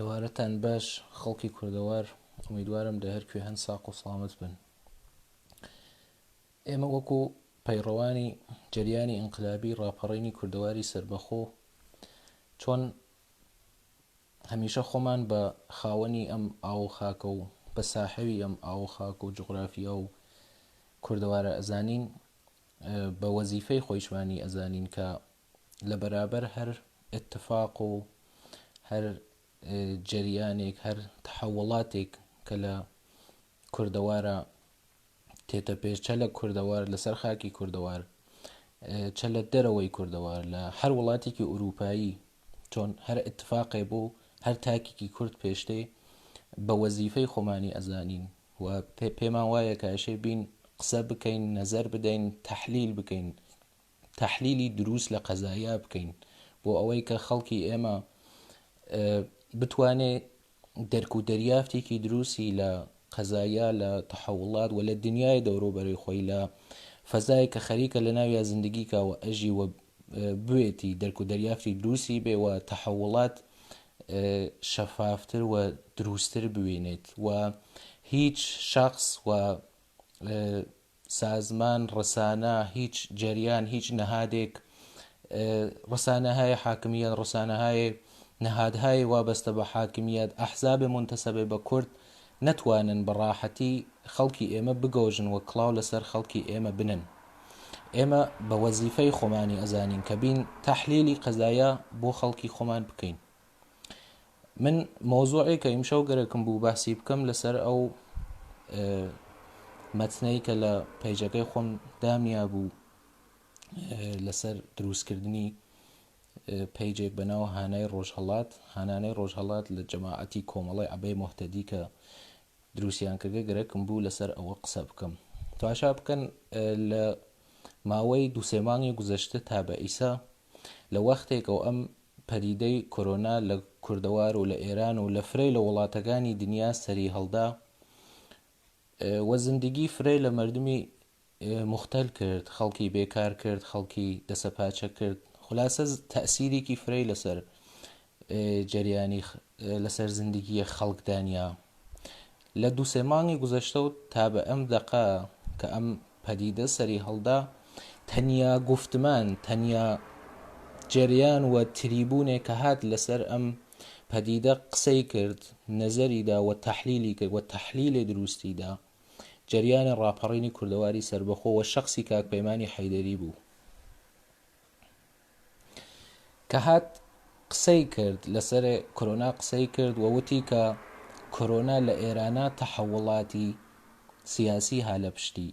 ئێوارەتان باش خەڵکی کوردەوار ئومیدوارم لە هەر کوێ هەن ساق و سڵامەت بن. ئێمە وەکو پەیڕەوانی جەریانی ئینقلابی ڕاپەڕینی کوردەواری سەربەخۆ چۆن هەمیشە خۆمان بە خاوەنی ئەم ئاو و خاکە و بە ساحێوی ئەم ئاو و خاک و جوغرافیا و کوردەوارە ئەزانین بە وەزیفەی خۆیشمانی ئەزانین کە لە بەرابەر هەر ئیتفاق و هەر جەریانێک هەر تەحەوەڵاتێک کە لە کوردەوارە تێتە پێش چە لە کوردەوار لەسەر خاکی کوردەوار چە لە دەرەوەی کوردەوار لە هەر وڵاتێکی ئوروپایی چۆن هەر ئیتفاقێ بۆ هەر تاکێکی کورد پێشتێ بە وەزیفەی خۆمانی ئەزانین و پێمان وایە کە ئەشێ بین قسە بکەین نەزەر بدەین تەحلیل بکەین تەحلیلی دروست لە قەزایا بکەین بۆ ئەوەی کە خەڵکی ئێمە بتوانێ دەرک و دەریافتێکی دروستی لە قەزایا لە تەحەوڵات و لە دنیای دەوروبەری خۆی لە فەزای کە خەریکە لە ناویا زندگی کا و ئەژی و بوێتی دەرک و دەریافتی دروستی بێ و تەحەوڵات شەفافتر و دروستتر بوینێت و هیچ شخص و سازمان، ڕسانە، هیچ جەریان، هیچ نەهادێک، ڕسانەهای حاکمیەت، ڕسانەهای نەهادهای وابەستە بە حاکمیەت، ئەحزاب مونتەسەب بە کورد نەتوانن بە ڕاحەتی خەڵکی ئێمە بگەوژن و کڵاو لەسەر خەڵکی ئێمە بنن. ئێمە بە وەزیفەی خۆمانی ئەزانین کە بین تەحلیلی قەزایا بۆ خەڵکی خۆمان بکەین. من مەوزوعێک کە ئیمشەو گەرەکم بوو باسی بکەم لەسەر ئەو مەتنەی کە لە پەیجەکەی خۆم دامیا بوو لەسەر دروستکردنی پەیجێک بە ناو هانای ڕۆژهەڵات هانانەی ڕۆژهەڵات لە جەماعەتی کۆمەڵی عەبەی مهتەدی کە دروستیان کردگە گەرەکم بوو لەسەر ئەوە قسە بکەم تاشا بکەن لە ماوەی دوسێ مانگی گوزەشتە تا بە ئیسا لە وەختێکەوە ئەم پەدیدەی کۆرۆنا لە کوردەوار و لە ئێران و لە فرەی لە وڵاتەگانی دنیا سەری هەڵدا و زندگی فرەی لە مەردمی موختەل کرد، خەڵکی بێکار کرد، خەڵکی دەسەپاچە کرد، خولاسە تەئسیریکی فرەی لەسەر جەریانی لەسەر زندگیە خەڵک دانیا. لە دوو سێ مانگی گوزەشتە و تا بە ئەم دەقە کە ئەم پەدیدە سەری هەڵدا، تەنیا گوفتمان، تەنیا جەریان و تریبوونێک کە هات لەسەر ئەم پەدیدە قسەی کرد، نەزەری دا و تەحلیلی کرد و تەحلیلێ دروستی دا، جەریانی ڕاپەڕینی کوردەواری سەربەخۆ و شەخسی کاک پەیمانی حەیدەری بوو. کە هات قسەی کرد لەسەر کۆرۆنا قسەی کرد و وتی کە کۆرۆنا لە ئێرانا تەحەوڵاتی سیاسی ها لە پشتی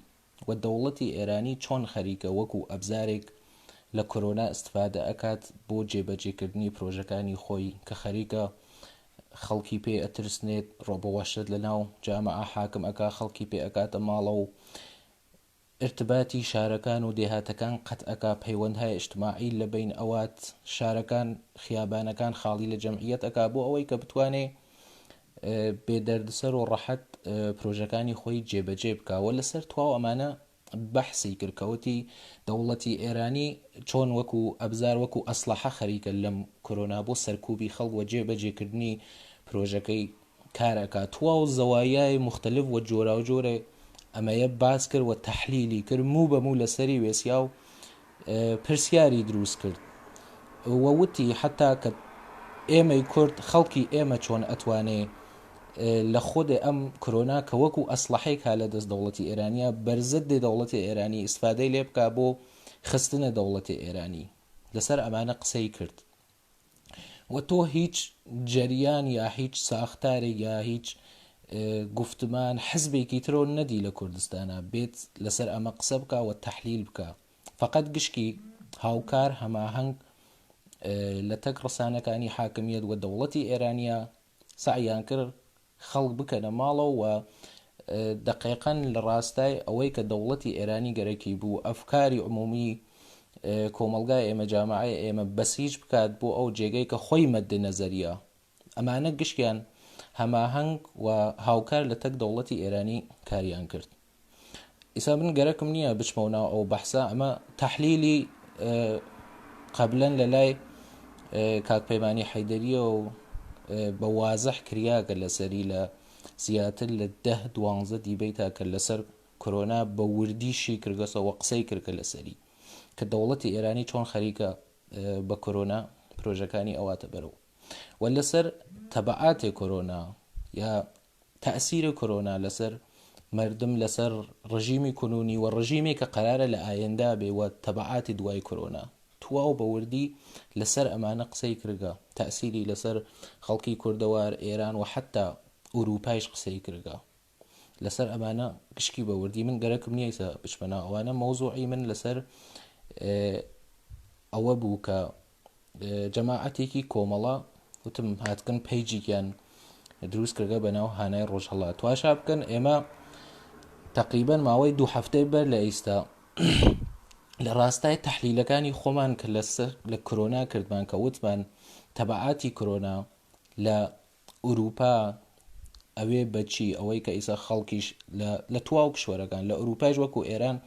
و دەوڵەتی ئێرانی چۆن خەریکە وەکو ئەبزارێک لە کۆرۆنا ئیستفادە ئەکات بۆ جێبەجێکردنی پرۆژەکانی خۆی کە خەریکە خەڵکی پێ ئەترسنێت ڕۆبە وەحشەت لە ناو جامعە حاکم ئەکا خەڵکی پێ ئەکاتە ماڵە و ئیرتباتی شارەکان و دێهاتەکان قەت ئەکا، پەیوەندهای ئیجتماعی لە بەین ئەوات، شارەکان، خیابانەکان خاڵی لە جەمعیەت ئەکا بۆ ئەوەی کە بتوانێ بێ دەردسەر و ڕەحەت پرۆژەکانی خۆی جێبەجێ بکا و لەسەر تواو ئەمانە بەحسی کرد کە وتی دەوڵەتی ئێرانی چۆن وەکو ئەبزار وەکو ئەسڵەحە خەریکە لەم کۆرۆنا بۆ سەرکوبی خەڵک و جێبەجێکردنی پرۆژەکەی کار ئەکا تواو زەوایای موختەلف وە جۆراوجۆرێ ئەمەیە باس کرد وە تەحلیلی کرد موو بە موو لەسەری وێسیا و پرسیاری دروست کرد وە وتی حتا کە ئێمەی کورد خەڵکی ئێمە چۆن ئەتوانێ لە خودێ ئەم کرۆنا کە وەکو ئەسلحەیەک ها لە دەست دەوڵەتی ئێرانیە بەرزد دەوڵەتی ئێرانی ئیسفادەی لێ بکا بۆ خستنە دەوڵەتی ئێرانی لەسەر ئەمانە قسەی کرد و تۆ هیچ جەریان یا هیچ ساختارێک یا هیچ گفتمان حزبێکی ترۆ نەدی لە کوردستانە بێت لەسەر ئەمە قسە بکە و تەحلیل بکە فقط گشتی هاوکار هەماهەنگ لە تەک ڕسانەکانی حاکمیت و دەوڵەتی ئێرانیە سەعیان کرد خەڵک بکەنە ماڵەوە و دەقیقەن لە ڕاستای ئەوەی کە دەوڵەتی ئێرانی گەرەکی بوو ئەفکاری عمومی کۆمەڵگای ئێمە جامعەی ئێمە بەسیج بکات بۆ ئەو جێگەی کە خۆی مەد نەزەریە ئەمانە گشتیان هەماهەنگ و هاوکار لە تەک دەوڵەتی ئێرانی کاریان کرد. ئیسا من گەرەکم نییە بچمەوە ناو ئەو بەحسە ئەمە تەحلیلی قەبلەن لە لای کاک پەیمانی حەیدەریە و بە وازح کریاگە لەسەری لە زیاتر لە دە دوانزە دیبەیتا کە لەسەر کۆرۆنا بە وردی شی کردگەسەوە قسەی کردگە لەسەری کە دەوڵەتی ئێرانی چۆن خەریکە بە کۆرۆنا پرۆژەکانی ئەواتە بەرەو و لەسەر تەبعاتێ کۆرۆنا یا تەئسیر کۆرۆنا لەسەر مەردم لەسەر ڕژیمی کونونی و ڕژیمێک کە قەرارە لە ئایەندا بێ و تەبعاتی دوای کۆرۆنا تواو بە وردی لەسەر ئەمانە قسەی کردگە تەئسیری لەسەر خەڵکی کوردەوار ئێران و حەتا ئوروپایش قسەی کردگە لەسەر ئەمانە گشکی بە وردی من گەرەکم نییە ئیسە بچمە ناو ئەوانە مەوزوعی من لەسەر ئەوە بوو کە جەماعەتێکی کۆمەڵە وتم هاتکن پەیجیکیان دروست کردگە بە ناو هانای ڕۆژهەڵات تواشا بکەن ئێمە تقریبا ماوەی دوو هەفتەی بەر لە ئیستا لە ڕاستای تحلیلەکانی خۆمان کە لەسەر لە کرۆنا کردمان کە وتمان تەبعاتی کرۆنا لە ئورووپا ئەوێ بە چی؟ ئەوەی کە ئیسە خەڵکیش لە لە تواو کشوەرەکان لە ئورووپایش وەکوو ئێران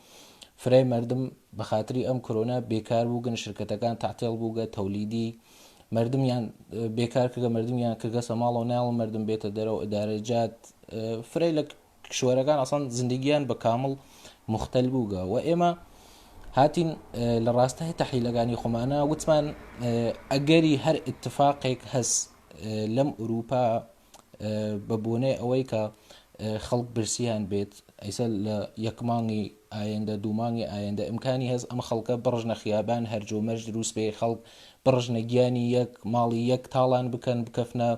فرەی مەردم بە خاتری ئەم کرۆنا بێکار بووگن شرکەتەکان تەعتێڵ بووگە تەولیدی مەردمیان بێکار کردگە مەردمیان کردگەسە ماڵەوە نایڵن مەردم بێتە دەرەوە ئدارەجات فرەی لە کشوەرەکان ئەسڵەن زندگیان بە کامڵ مختل بووگە و ئێمە هاتین لە ڕاستای تەحلیلەکانی خۆمانە وتمان ئەگەری هەر اتفاقێک هەس لەم ئوروپا بە بۆنەی ئەوەی کە خەڵک برسیان بێت ئەیسە لە یەک مانگی ئایندە دوو مانگی ئایندە ئیمکانی هەست ئەم خەڵکە بڕژنە خیابان هەرج و مەرج دروست بێ خەڵک بڕژنە گیانی یەک ماڵی یەک تاڵان بکەن بکەفنە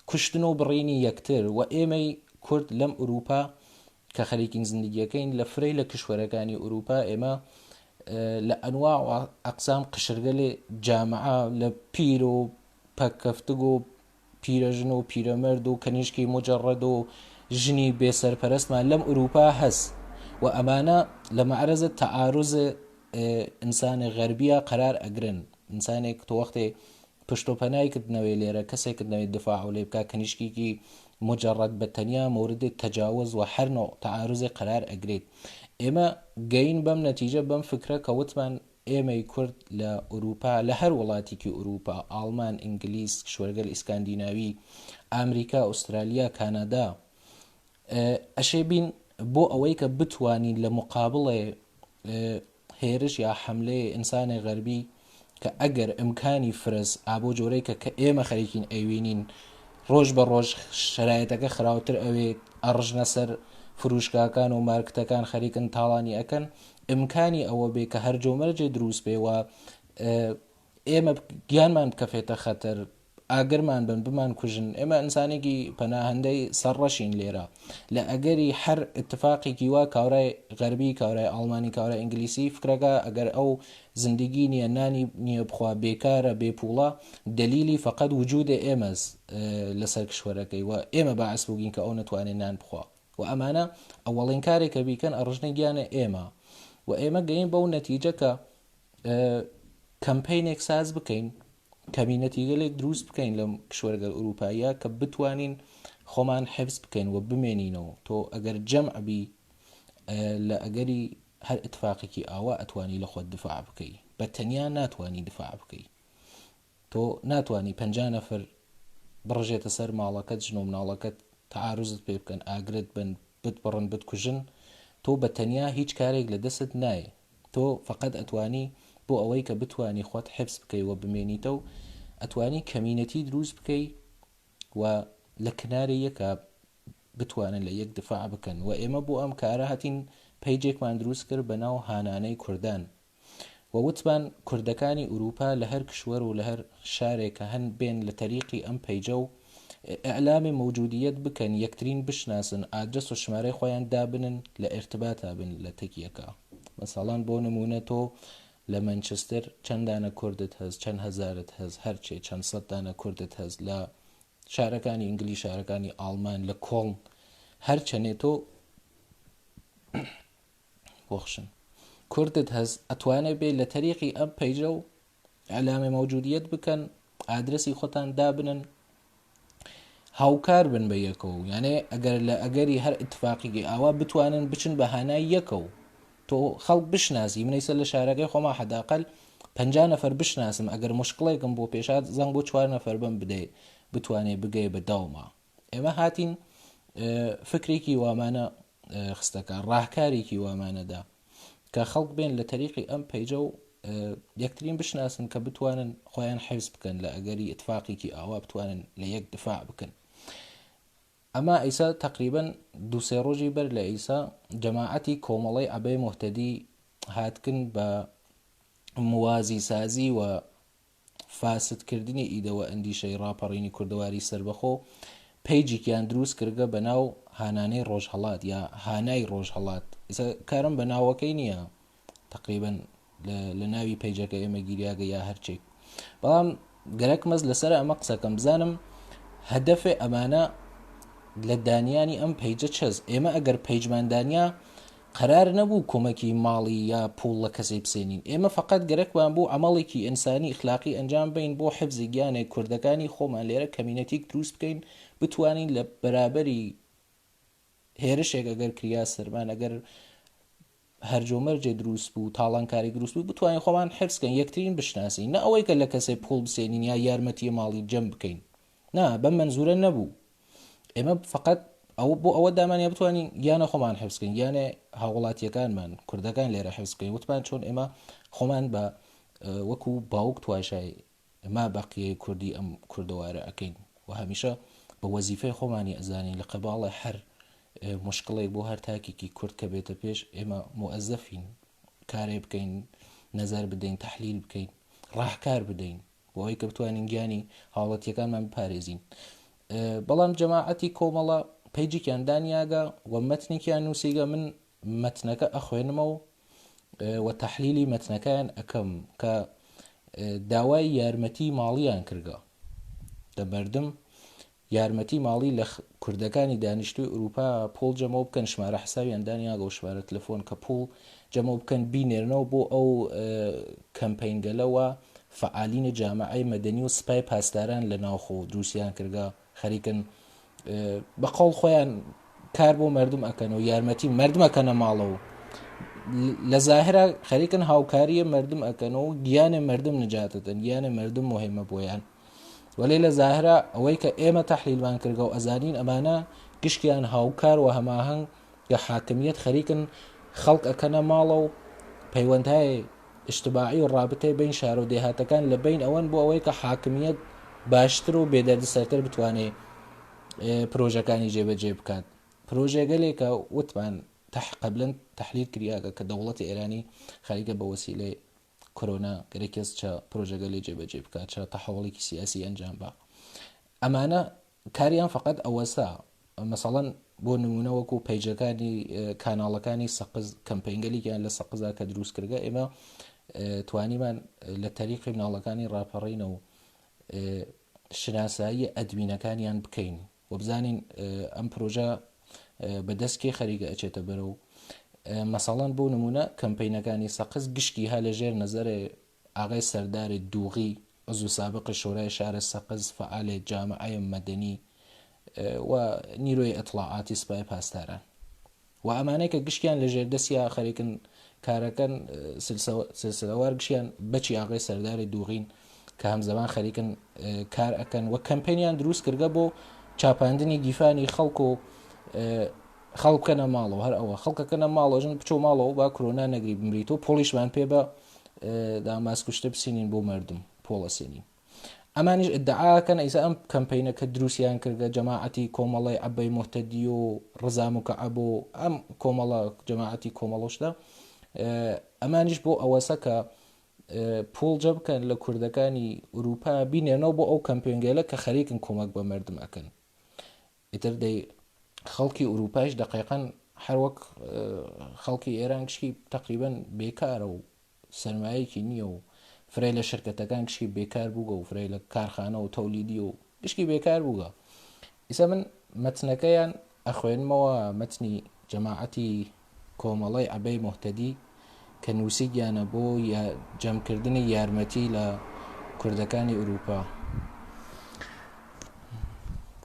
کوشتن و بڕینی یەکتر و ئێمەی کورد لەم ئوروپا کە خەریکین زندگیەکەین لە فرەی لە کشوەرەکانی ئوروپا ئێمە لە ئەنواع و ئەقسام قشرگەلێ جامعە لە پیر و پەککەفتگ و پیرەژن و پیرەمەرد و کەنیشکی موجەڕەد و ژنی بێ سەرپەرستمان لەم ئوروپا هەس و ئەمانە لە مەعرەزە تەعاروز ئینسان غەربیە قەرار ئەگرن ئینسانێک تۆ وەختێ پشت و پەنای کردنەوەی لێرە کەسێکت نەوێت دفاع لێ بکا کەنیشکێکی موجەڕەد بە تەنیا مورد تەجاوز و هەر نوع تەعاروزێ قەرار ئەگرێت ئێمە گەین بەم نەتیجە بەم فکرە کە وتمان ئێمەی کورد لە ئوروپا لە هەر وڵاتیکی ئوروپا ئاڵمان ئینگلیز کشوەرگەل ئیسکاندیناوی ئامریکا ئوسترالیا کانادا ئەشێ بین بۆ ئەوەی کە بتوانین لە مقابڵێ هێرش یا حەملەی ئینسانێ غەربی کە ئەگەر ئیمکانی فرەس ئابۆ جۆرەی کە کە ئێمە خەریکین ئەیوینین ڕۆژ بە ڕۆژ شەرایەتەکە خراوتر ئەوێ ئەڕژنە سەر فروشگاکان و مارکتەکان خەریکن تاڵانی ئەکەن ئیمکانی ئەوە بێ کە هەرج و مەرجێ دروست بێ و ئێمە گیانمان بکەفێتە خەتەر ئاگرمان بن بمان کوژن ئێمە ئینسانێکی پەناهەندەی سەر ڕەشین لێرە لە ئەگەری هەر ئیتفاقێکی وا کاورای غەربی کاورای ئاڵمانی کاورای ئینگلیسی فکرەکە ئەگەر ئەو زندگی نییە نانی نییە بخوا بێکارە بێ پوڵە دەلیلی فقط وجودێ ئێمەس لەسەر کشوەرەکەی و ئێمە باعس بووگین کە ئەو نەتوانێت نان بخوا و ئەمانە ئەوەڵین کارێک کە بیکەن ئەڕژنە گیانە ئێمە و ئێمە گەین بەو نەتیجە کە کەمپینێک ساز بکەین کەمینەتیگەلێک دروست بکەین لەم کشوەرگەل ئوروپاییە کە بتوانین خۆمان حفز بکەین و بمێنینەوە تۆ ئەگەر جەمع بی لە ئەگەری هەر ئیتفاقێکی ئاوا ئەتوانی لە خۆت دفاع بکەی بە تەنیا ناتوانی دفاع بکەی تۆ ناتوانی 50 نەفر بڕژێتە سەر ماڵەکەت ژن و مناڵەکەت تەعاروزت پێ بکەن ئاگرت بن بتبڕن بتکوژن تۆ بە تەنیا هیچ کارێک لە دەستت نایێ تۆ فەقەت ئەتوانی بۆ ئەوەی کە بتوانی خۆت حفز بکەی و بمێنیتەو ئەتوانی کەمینەتی دروست بکەی و لە کناری یەکا بتوانن لە یەک دفاع بکەن و ئێمە بۆ ئەم کارە هاتین پەیجێکمان دروست کرد بە ناو هانانەی کوردان و وتمان کوردەکانی ئورووپا لە هەر کشوەر و لە هەر شارێک کە هەن بێن لە تەریقی ئەم پەیجە و ئیعلامی مەوجودیەت بکەن یەکترین بشناسن ئادرەس و شمارەی خۆیان دابنن لە ئیرتباتا بن لە تەک یەکا مەسەڵەن بۆ نموونە تۆ لە مەنچستر چەند دانە کوردت هەس چەند هەزارت هەس هەرچێ چەند سەد دانە کوردت هەس لە شارەکانی ئینگلیز شارەکانی ئاڵمان لە کۆڵن هەرچەنێ تۆ بۆخشن کوردت هەس ئەتوانێ بێ لە تەریقی ئەم پەیجە و ئەلامێ مەوجودیەت بکەن ئادرەسی خۆتان دابنن هاوکار بن بە یەکەوە یانێ ئەگەر لە ئەگەری هەر اتفاقیگەی ئاوا بتوانن بچن بە هانای یەکەوە تۆ خەڵک بشناسی منەیسە لە شارەکەی خۆما حەداقل پ نەفەر بشناسم ئەگەر مشکڵێکم بۆ پێشات زەنگ بۆ چوار نەفەر بم بدەیت. بتوانێ بگەێ بە داوما. ئێمە هاتین فکرێکی وامانە خستەکە ڕاهکارێکی وامانەدا کە خەڵک بێن لە تەریقی ئەم پەیجە و یەکترین بشناسن کە بتوانن خۆیان حیفز بکەن لە ئەگەری ئیتفاقێکی ئاوا بتوانن لە یەک دفاع بکەن. ئەما ئیسا تەقریبەن دوو سێ ڕۆژی بەر لە ئیسا جەماعەتی کۆمەڵەی عەبەی موهتەدی هاتکن بە موازی سازی و فاسد کردنی ئیدە و ئەندیشەی ڕاپەڕینی کوردەواری سەربەخۆ پەیجیکیان دروست کردگە بە ناو هانانەی ڕۆژهەڵات یا هانای ڕۆژهەڵات ئیسا کارم بە ناوەکەی نییە تەقریبەن لە ناوی پەیجەکە ئێمە گیریاگە یا هەرچێک بەڵام گەرەکمەز لەسەر ئەمە قسەکەم بزانم هەدەفێ ئەمانە لە دانیانی ئەم پەیجە چەز ئێمە ئەگەر پەیجمان دانیا قەرار نەبوو کۆمەکی ماڵی یا پوڵ لە کەسێ بسێنین ئێمە فقط گەرەکمان بوو عملێکی ئینسانی ئیخلاقی ئەنجام بین بۆ حفزی گیانێک کوردەکانی خۆمان لێرە کەمینەتیک دروست بکەین بتوانین لە بەرابەری هێرشێک ئەگەر کریا سەرمان ئەگەر هەرج و مەرجێ دروست بوو تاڵانکاری دروست بوو بتوانین خۆمان حفز کەین یەکترین بشناسین نە ئەوەی کە لە کەسێ پوڵ بسێنین یا یارمەتی ماڵی جەم بکەین نا بەم مەنزورە نەبوو ئێمە فقط ئەو بۆ ئەوە دامان یا بتوانین گیانە خۆمان حفز کەین گیانە هاوڵاتیەکانمان کوردەکان لێرە حفز بکەین وتمان چۆن ئێمە خۆمان بە وەکو باوک تواشای ما بەقیەی کوردی ئەم کوردەوارە ئەکەین و هەمیشە بە وەزیفەی خۆمانی ئەزانین لە قەباڵە هەر مشکڵێک بۆ هەر تاکێکی کورد کە بێتە پێش ئێمە موەزەفین کارێ بکەین نەزەر بدەین تەحلیل بکەین ڕاهکار بدەین بۆ ئەوەی کە بتوانین گیانی هاوڵەتیەکانمان بپارێزین بەڵام جەماعەتی کۆمەڵە پەیجێکیان دانیاگە و مەتنێکیان نووسیگە من مەتنەکە ئەخوێنمەوە و تەحلیلی مەتنەکەیان ئەکەم کە داوای یارمەتی ماڵیان کردگە لە مردم یارمەتی ماڵی لە کوردەکانی دانیشتوی ئوروپا پوڵ جەمەو بکەن شمارە حساویان دانیاگە و شمارە تلفۆن کە پوڵ جەمەو بکەن بینێرنەوە بۆ ئەو کەمپەینگەلە و فەعالین جامعەی مەدەنی و سپای پاسداران لە ناوخۆ دروستیان کردگە خەریکن بە قەوڵ خۆیان کار بۆ مردم ئەکەن و یارمەتی مردم ئەکەنە ماڵەوە لە زاهرا خەریکن هاوکاریە مردم ئەکەن و گیانێ مردم نجاتەدەن گیانێ مردم مهمە بۆیان وەلێ لە زاهرا ئەوەی کە ئێمە تەحلیلمان کردگە و ئەزانین ئەمانە گشتیان هاوکار و هەماهەنگ کە حاکمیت خەریکن خەڵک ئەکەنە ماڵە و پەیوەندهای ئیجتماعی و ڕابتەی بەین شارو دێهاتەکان لە بەین ئەوەن بۆ ئەوەی کە حاکمیەت باشتر و بێدەردسەرتر بتوانێ پرۆژەکانی جێبەجێ بکات پرۆژەگەلێک کە وتمان تح قبلا تحلیل کریاگە کە دەوڵەتی ئێرانی خەریکە بە وەسیلەی کۆرۆنا گەرەکەس چە پرۆژەگەلێ جێبەجێ بکات چە تەحوڵێکی سیاسی ئەنجام بە ئەمانە کاریان فەقەت ئەوەسە مەسەڵەن بۆ نمونە وەکو پەیجەکانی کاناڵەکانی سەقز کەمپەینگەلیکیان لە سەقزا کە دروست کردگە ئێمە توانیمان لە تەریقی مناڵەکانی ڕاپەڕینە و شناسایی ئەدمینەکانیان بکەین و بزانین ئەم پرۆژە بەدەست کێ خەریکە ئەچێتە بەرەو مەسەڵەن بۆ نمونە کەمپینەکانی سەقز گشتی ها لە ژێر نەزەرێ ئاغای سەردارێ دوغی عضو سابق شورای شار سەقز فعال جامعه مدنی و نیرۆی ئیتڵاعاتی سپای پاسداران و ئەمانەی کە گشتیان لە ژێر دەستیا خەریکن کارەکەن سلسلەوار گشتیان بەچی ئاغای سەرداری دوغین کە هەمزەمان خەریکن کار ئەکەن و کەمپینیان دروست کردگە بۆ چاپاندنی گیفانی خەڵک و خەڵک بکەنە ماڵەوە هەر ئەوە خەڵکەکەنە ماڵەوە ژن بچۆ ماڵەوە با کرۆنا نەگری بمریت و پۆڵیشمان پێ بە داماسکوشتە بسینین بۆ مردم پۆڵەسێنین ئەمانیش ئیدعا ئەکەن ئیسا ئەم کەمپەینە کە دروستیان کردگە جەماعەتی کۆمەڵەی عەبەی موهتەدی و ڕزا موکەعەب و ئەم کۆمەڵە جەماعەتی کۆمەڵەشدا ئەمانیش بۆ ئەوەسە کە پوڵ جە بکەن لە کوردەکانی ئوروپا بینێنەوە بۆ ئەو کەمپێنگەلە کە خەریکن کۆمەک بە مردم ئەکەن ئیتر دەی خەڵکی ئوروپایش دەقیقەن هەر وەک خەڵکی ئێران گشتی تقریبا بێکارە و سەرمایەکی نییە و فرەی لە شرکەتەکان گشتی بێکار بووگە و فرەی لە کارخانە و تەولیدی و گشتی بێکار بووگە ئیسا من مەتنەکەیان ئەخوێنمەوە مەتنی جەماعەتی کۆمەڵەی عەبەی موهتەدی کە نووسیگیانە بۆ جەمکردنی یارمەتی لە کوردەکانی ئورووپا.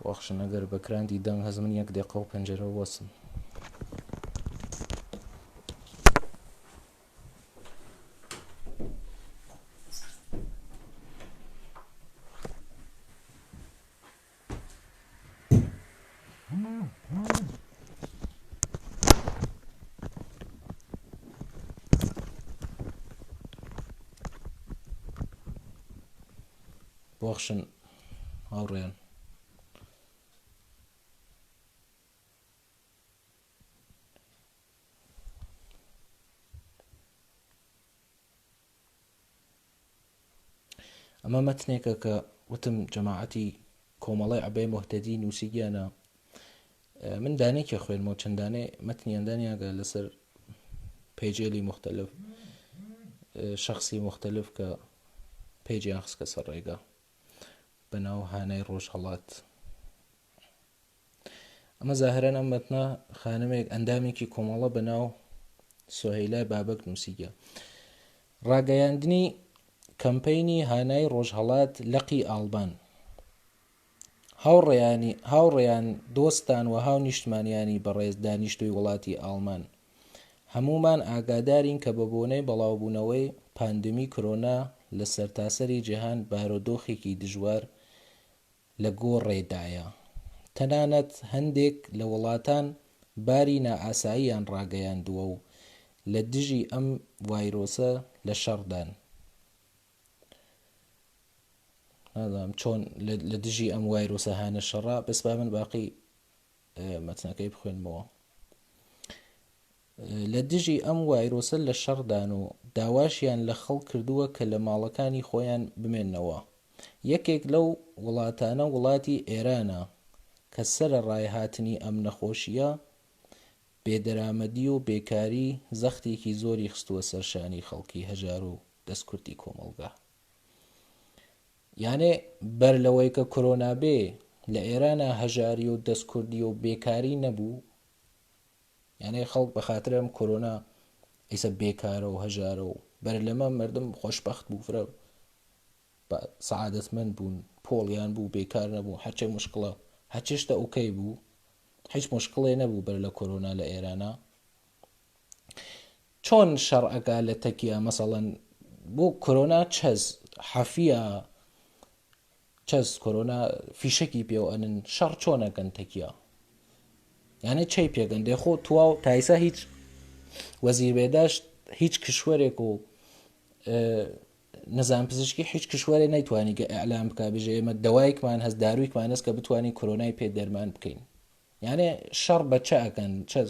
بەخشن ئەگەر بەکراندی دەنگ هەز من یەک دێقە و پەنجەرە وەسم. بۆخشن هاوڕێیان. ئەمە مەتنێکە کە وتم جەماعەتی کۆمەڵەی عەبەی موهتەدی نووسیگیانە من دانێکی خوێنمەوە چەندانێ مەتنیان دانیاگە لەسەر پەیجێلی مختلف شخصی مختلف کە پەیجیان خستکە سەر ڕێگا بەناو هانای ڕۆژهەڵات ئەمە زاهرەن ئەم مەتنە خانمێک ئەندامێکی کۆمەڵە بە ناو سۆهەیلای بابەک نووسیگە. ڕاگەیاندنی کەمپەینی هانای ڕۆژهەڵات لقی ئاڵبان هاوڕێیانی هاوڕێیان دۆستان و هاونیشتمانیانی بەڕێز دانیشتووی وڵاتی ئاڵمان هەموومان ئاگادارین کە بە بۆنەی بەڵاوبوونەوەی پاندمی کرۆنا لە سەرتاسەری جیهان بارۆدۆخێکی دژوار لە گۆڕێدایە. تەنانەت هەندێک لە وڵاتان باری نائاساییان ڕاگەیاندووە و لە دژی ئەم ڤایرۆسە لە شەڕدان. نازانم چۆن لە دژی ئەم وایرۆسە هانە شەڕا بەس با من باقی مەتنەکەی بخوێنمەوە. لە دژی ئەم وایرۆسە لە شەڕدان و داواشیان لە خەڵک کردووە کە لە ماڵەکانی خۆیان بمێننەوە. یەکێک لەو وڵاتانە وڵاتی ئێرانە کە سەرەڕای هاتنی ئەم نەخۆشییە، بێدەرامەدی و بێکاری زەختێکی زۆری خستووە سەر شانی خەڵکی هەژار و دەستکورتی کۆمەڵگا. یانێ بەر لەوەی کە کۆرۆنا بێ لە ئێرانا هەژاری و دەستکوردی و بێکاری نەبوو؟ یانێ خەڵک بە خاتر ئەم کۆرۆنا ئیسە بێکارە و هەژارە و بەر لەمە مردم خۆشبەخت بوو فرە سەعادەتمەند بوون پۆڵیان بوو بێکار نەبوو هەرچێ مشکڵە هەرچێ شتە ئۆکەی بوو هیچ مشکڵێ نەبوو بەر لە کۆرۆنا لە ئێرانە چۆن شەڕ ئەکا لە تەکیا مەسەڵەن بۆ کۆرۆنا چەز حەفیە چەس کۆرۆنا فیشەکی پێوە ئەنن شەڕ چۆن ئەکەن تەکیا یانێ چەی پێکەن دێ خۆ تواو تایسا هیچ وەزیر بێداشت هیچ کشوەرێک و نظام پزیشکی هیچ کشوەرێ نەیتوانی گە ئەلام بک بژێ ئێمە دەوایکمان هەست دارویکمان هەست کە بتوانین کۆرۆنای پێ دەرمان بکەین یانێ شەڕ بە چە ئەکەن چە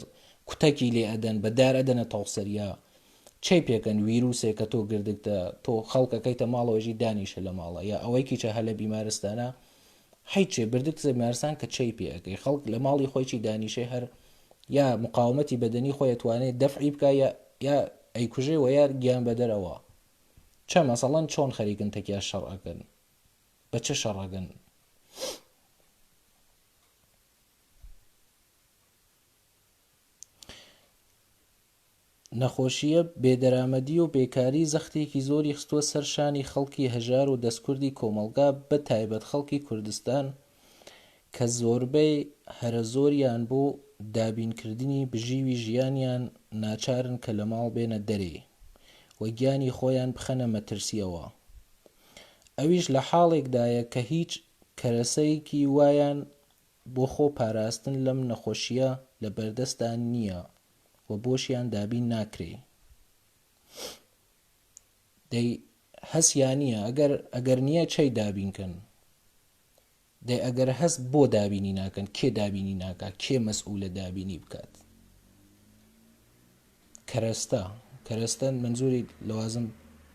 کوتەکی لێ ئەدەن بە دار ئەدەنە تەوسەریا چەی پێکەن ویروسێ کە تۆ گردگتە تۆ خەڵک ئەکەیتە ماڵەوە ژی دانیشە لە ماڵە یا ئەوەی کیچە هەلە بیمارستانە حیچێ بردگتە بیمارستان کە چەی پێ ئەکەی خەڵک لە ماڵی خۆی چی دانیشێ هەر یا مقاومەتی بەدەنی خۆی ئەتوانێ دەفعی بکا یا یا ئەیکوژێ وە یا گیان بەدەرەوە چە مەسەڵەن چۆن خەریکن تەکیا شەڕ ئەکەن بە چ شەڕ ئەگەن؟ نەخۆشییە بێدەرامەدی و بێکاری زەختێکی زۆری خستووە سەر شانی خەڵکی هەژار و دەستکوردی کۆمەڵگا بە تایبەت خەڵکی کوردستان کە زۆربەی هەرە زۆریان بۆ دابینکردنی بژیوی ژیانیان ناچارن کە لە ماڵ بێنە دەرێ و گیانی خۆیان بخەنە مەترسییەوە ئەویش لە حاڵێکدایە کە هیچ کەرەسەیەکی وایان بۆ خۆ پاراستن لەم نەخۆشییە لە بەردەستدا نییە و بۆشیان دابین ناکرێ. دەی هەس یا نییە؟ ئەگەر ئەگەر نییە چەی دابین کەن؟ دەی ئەگەر هەس بۆ دابینی ناکەن؟ کێ دابینی ناکا؟ کێ مەسئولە دابینی بکات؟ کەرەستە کەرەستە مەنزوری لەوازم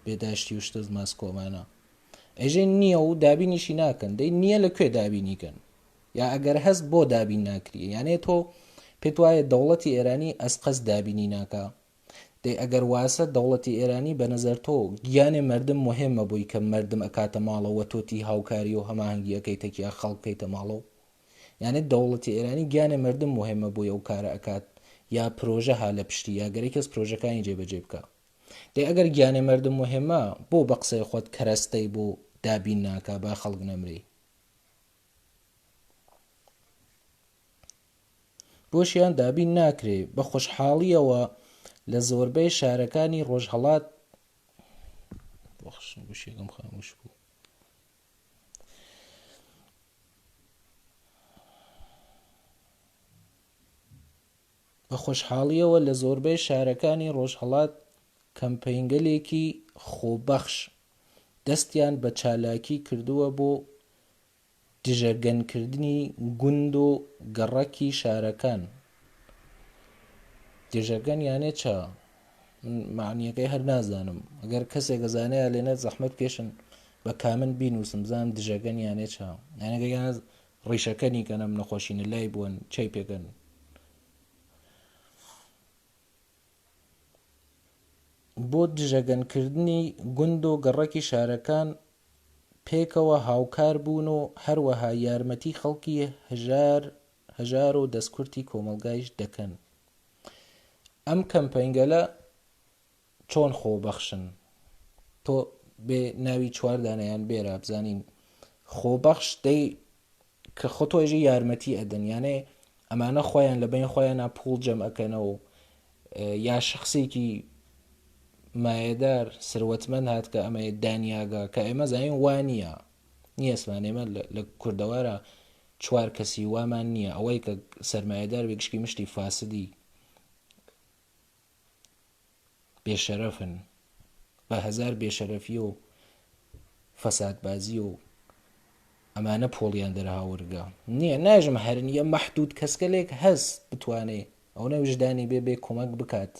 بێداشتی و شتە ماسکۆمانە ئێژێ نییە و دابینیشی ناکەن دەی نییە لە کوێ دابینی کەن یا ئەگەر هەست بۆ دابین ناکری یانێ تۆ پێت وایە دەوڵەتی ئێرانی ئەسقەس دابینی ناکا دەی ئەگەر واسە دەوڵەتی ئێرانی بە نەزەر تۆ گیانێ مەردم مهمە بۆی کە مەردم ئەکاتە ماڵەوە تۆ تی هاوکاری و هەماهەنگی ئەکەی تەکیا خەڵک بکەیتە ماڵەو یانێ دەوڵەتی ئێرانی گیانێ مەردم مهمە بۆی ئەو کارە ئەکات یا پرۆژە ها لە پشتی یا گەرەی کەس پرۆژەکانی جێبەجێ بکا دەی ئەگەر گیانێ مەردم مهمە بۆ بە قسەی خۆت کەرەستەی بۆ دابین ناکا با خەڵک نەمری بۆشیان دابین ناکرێ بە خۆشحاڵیەوە لە زۆربەی شارەکانی ڕۆژهەڵات بەخشن گوشیەکەم خاموش بوو. بە خۆشحاڵییەوە لە زۆربەی شارەکانی ڕۆژهەڵات کەمپەینگەلێکی خۆبەخش دەستیان بە چالاکی کردووە بۆ دژەگەنکردنی گوند و گەڕەکی شارەکان. دژەگەن یانێ چە؟ من مەعنیەکەی هەر نازانم. ئەگەر کەسێک ئەزانێ یا لێنە زەحمەت بکێشن بە کامن بینووسم بزانم دژەگەن یانێ چە؟ یانەگە یان ڕیشەکەنی کەنم نەخۆشینە لای بووەن چەی پێکەن. بۆ دژەگەنکردنی گوند و گەڕەکی شارەکان پێکەوە هاوکار بوون و هەروەها یارمەتی خەڵکی هەژار هەژار و دەستکورتی کۆمەڵگایش دەکەن. ئەم کەمپەینگەلە چۆن خۆبەخشن؟ تۆ بێ ناوی چوار دانەیان بێرە بزانین خۆبەخش دەی کە خۆ تۆ ئێژی یارمەتی ئەدەن یانێ ئەمانە خۆیان لە بین خۆیانە پوڵ جەم ئەکەنەوە یا شخصێکی مایەدار سروەتمەند هات کە ئەمە دانیاگە کە ئێمە زانین وا نییە نییەسمان ئێمە لە کوردەوارە چوار کەسی وامان نییە ئەوەی کە سەرمایەدار بێ گشتی مشتی فاسدی بێشەرەفن بە هەزار بێشەرەفی و فەسادبازی و ئەمانە پۆڵیان دەرهاورگە نییە ناژم هەر نییە مەحدود کەسگەلێک هەست بتوانێ ئەو نەویژدانی بێ بێ کۆمەک بکات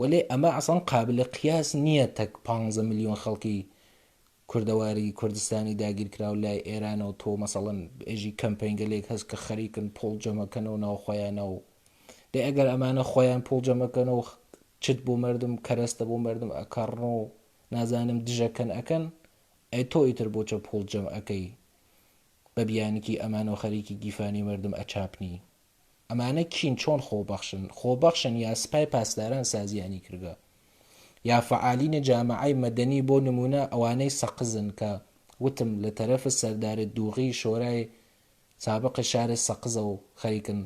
وەلێ ئەمە ئەسڵەن قابل قیاس نییە تەک 15 ملیۆن خەڵکی کوردەواری کوردستانی داگیرکراو لای ئێرانە و تۆ مەسەڵەن ئێژی کەمپەینگەلێک هەس کە خەریکن پوڵ جەمەکەنەوە ناو خۆیانە و دەی ئەگەر ئەمانە خۆیان پوڵ جەمەکەنەوە چت بۆ مردم کەرەستە بۆ مردم ئەکەڕن و نازانم دژەکەن ئەکەن ئەی تۆ ئیتر بۆچە پوڵ جەم ئەکەی بە بیانکی ئەمانەوە خەریکی گیفانی مردم ئەچاپنی ئەمانە کین چۆن خۆبەخشن؟ خۆبەخشن یا سپای پاسداران سازیانی کردگە یا فەعالین جامعەی مەدەنی بۆ نمونە ئەوانەی سەقزن کە وتم لە تەرەف سەردار دوغی شۆرای سابق شار سەقزەو خەریکن